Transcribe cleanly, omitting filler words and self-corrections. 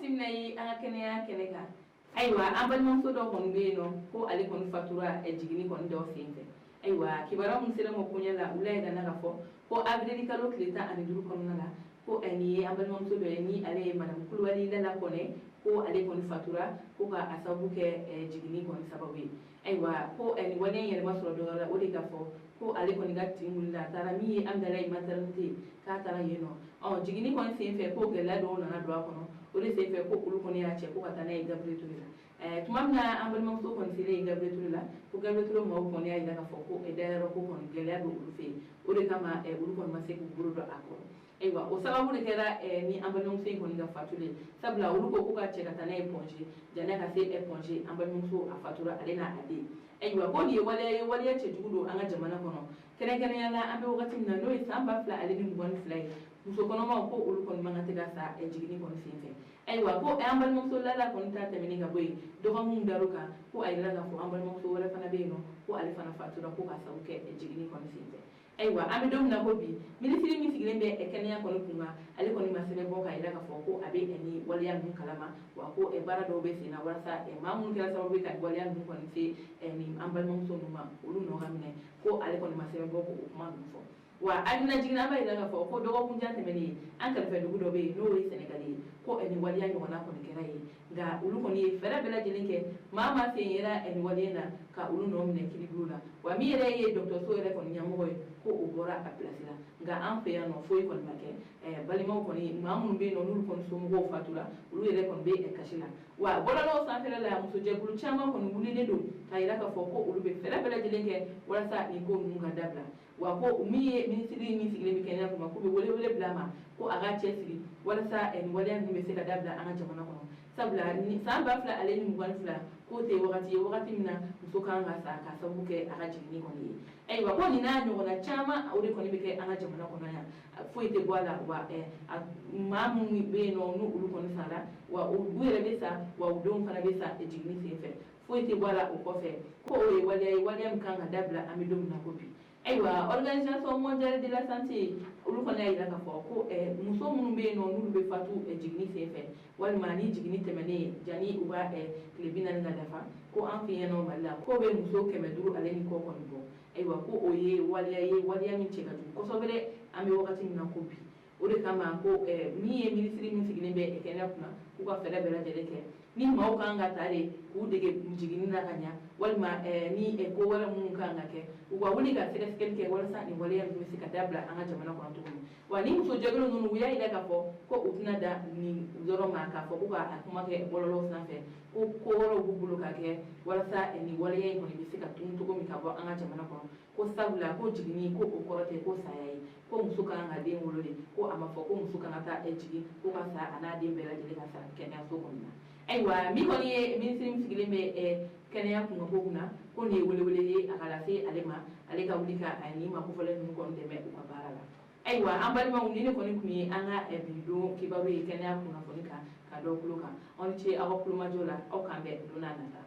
Bisimila ye an ka kɛnɛya kɛnɛ kan. Ayiwa, an balimamuso dɔ kɔni bɛ yen nɔ ko ale kɔni fatura jiginni kɔni dɔ sen fɛ. Ayiwa, kibaruya min sera ma koɲɛ la, u y'a jira k'a fɔ ko avril kalo tile 15 kɔnɔna la, ko nin ye an balimamuso dɔ ye ni ale ye madame Kulubali Lala Kɔnɛ, ko ale kɔni fatura ko ka a sababu kɛ jiginni kɔni sababu ye. Ayiwa, ko nin waleya in yɛrɛ ma sɔrɔ dɔ wɛrɛ la, o de k'a fɔ ko ale kɔni ka tin wulila, a taara min ye Amidalayi maternité, k'a taara yen nɔ. Ɔ jiginni kɔni sen fɛ, ko gɛlɛya dɔw nana don a kɔnɔ. O de sen fɛ ko olu kɔni y'a cɛ ko ka taa n'a ye Gabriel Touré la. Tuma min na an balimamuso kɔni selen yen Gabriel Touré la, ko Gabriel Touré maaw kɔni y'a jira k'a fɔ ko dayɔrɔ ko kɔni gɛlɛya bɛ olu fɛ yen. O de kama olu kɔni ma se k'u bolo don a kɔrɔ. Ayiwa, o sababu de kɛra ni an balimamuso in kɔni ka fatuli ye, sabula olu ko ko ka cɛ ka taa n'a ye Point G. Janni ka se Point G, an balimamuso a fatura, ale n'a a den. Ayiwa, ko nin ye waleya ye, waleya cɛjugu don an ka jamana kɔnɔ, kɛrɛnkɛrɛnnenya la an bɛ wagati min na, n'o ye san 2022 ye. Muso kɔnɔmaw ko olu kɔni man kan tɛ ka sa jiginni kɔni sen fɛ. Ayiwa, ko an balimamuso Lala kɔni ta tɛmɛnen ka bɔ yen, dɔgɔkun dar'o kan, ko a yirala k'a fɔ an balimamuso wɛrɛ fana bɛ yen nɔ, ko ale fana fatura ko ka sababu kɛ jiginni kɔni sen fɛ. Ayiwa, an bɛ don min na ko bi, minisiri min sigilen bɛ kɛnɛya kɔni kun kan, ale kɔni ma sɛbɛn bɔ k'a jira k'a fɔ ko a bɛ ni waleya ninnu kalama, wa ko baara dɔw bɛ sen na walasa maa minnu kɛra sababu ye ka waleya ninnu kɔni se nin an balimamuso ninnu ma, olu nɔ ka minɛ. Ko ale kɔni ma sɛbɛn bɔ k'o kuma ninnu fɔ. Wa hakilina jiginna, an b'a jira k'a fɔ ko dɔgɔkun jan tɛmɛnen, an kɛrɛfɛ dugu dɔ bɛ yen n'o ye Sɛnɛgali ye, ko nin waleya ɲɔgɔnna kɔni kɛra yen, nka olu kɔni ye fɛɛrɛ bɛɛ lajɛlen kɛ, maa maa sen yera nin waleya na, ka olu nɔ minɛ kiiribulon la. Wa min yɛrɛ ye dɔgɔtɔrɔso yɛrɛ kɔni ɲɛmɔgɔ ye, ko o bɔra a pilasi la. Nka an fɛ yan nɔ, foyi kɔni ma kɛ. Balimaw kɔni, maa minnu bɛ yen nɔ n'olu kɔni somɔgɔw fatura, olu yɛrɛ kɔni bɛ kasi la. Wa bɔlɔlɔw sanfɛla la, musojɛkulu caman kɔni wulilen don k'a jira k'a fɔ ko olu bɛ fɛɛrɛ bɛɛ lajɛlen kɛ walasa nin ko ninnu ka dabila. Wa ko min ye minisiri min sigilen bɛ kɛnɛya kunna, k'u bɛ welewele bila a ma ko a ka cɛsiri walasa nin waleya ninnu bɛ se ka dabila an ka jamana kɔnɔ, sabula san 2022 k'o tɛ wagati ye, wagati min na muso kan ka sa ka sababu kɛ a ka jiginni kɔni ye. Ayiwa, ko nin n'a ɲɔgɔnna caman, o de kɔni bɛ kɛ an ka jamana kɔnɔ yan, foyi tɛ bɔ a la. Wa maa minnu bɛ yen nɔ n'u olu kɔni sara, wa u yɛrɛ bɛ sa, wa u denw fana bɛ sa jiginni sen fɛ, foyi tɛ bɔ a la o kɔfɛ. Ko o ye waleya ye, waleya min kan ka dabila an bɛ don min na ko bi. Ayiwa, Organisation mondiale de la santé, olu kɔni y'a jira k'a fɔ ko muso minnu bɛ yen nɔ n'olu bɛ fatu jiginni sen fɛ, walima ni jiginni tɛmɛnen janni u ka tile 40 ka dafa, ko an fɛ yan nɔ Mali la, k'o bɛ muso 500 ale ni kɔ kɔni bɔ. Ayiwa, ko o ye waleya ye, waleya min cɛ ka jugu kosɛbɛ dɛ, an bɛ wagati min na ko bi. O de kama ko min ye minisiri min sigilen bɛ kɛnɛya kunna, k'u ka fɛɛrɛ bɛɛ lajɛlen kɛ ni maaw kan ka ta de k'u dege jiginni na ka ɲa, walima ni ko wɛrɛ minnu kan ka kɛ, u ka wuli ka sɛgɛsɛgɛli kɛ walasa nin waleya ninnu bɛ se ka dabila an ka jamana kɔnɔ cogo min. Wa ni muso jɛkulu ninnu, u y'a jira k'a fɔ ko u tɛna da nin dɔrɔn ma k'a fɔ ko ka a kuma kɛ bɔlɔlɔw sanfɛ, ko ko wɛrɛw b'u bolo ka kɛ walasa nin waleya in kɔni bɛ se ka tunu cogo min ka bɔ an ka jamana kɔnɔ. Ko sabula ko jiginni, ko o kɔrɔ tɛ ko saya ye, ko muso kan ka den wolo de, ko a ma fɔ ko muso kan ka taa jigin ko ka sa, a n'a den bɛɛ lajɛlen ka sa kɛnɛyaso kɔni na. Ayiwa, min kɔni ye minisiri min sigilen bɛ kɛnɛya kunkanko kunna, ko nin ye welewele ye a ka lase ale ma, ale ka wuli ka nin ma kofɔlen ninnu kɔni dɛmɛ u ka baara la. Ayiwa, an balimaw, ni ne kɔni tun ye an ka bi don kibaru ye kɛnɛya kunnafoni kan ka dɔ tulo kan. Aw ni ce aw ka kulomajɔ la. Aw k'an bɛn don n'a nata.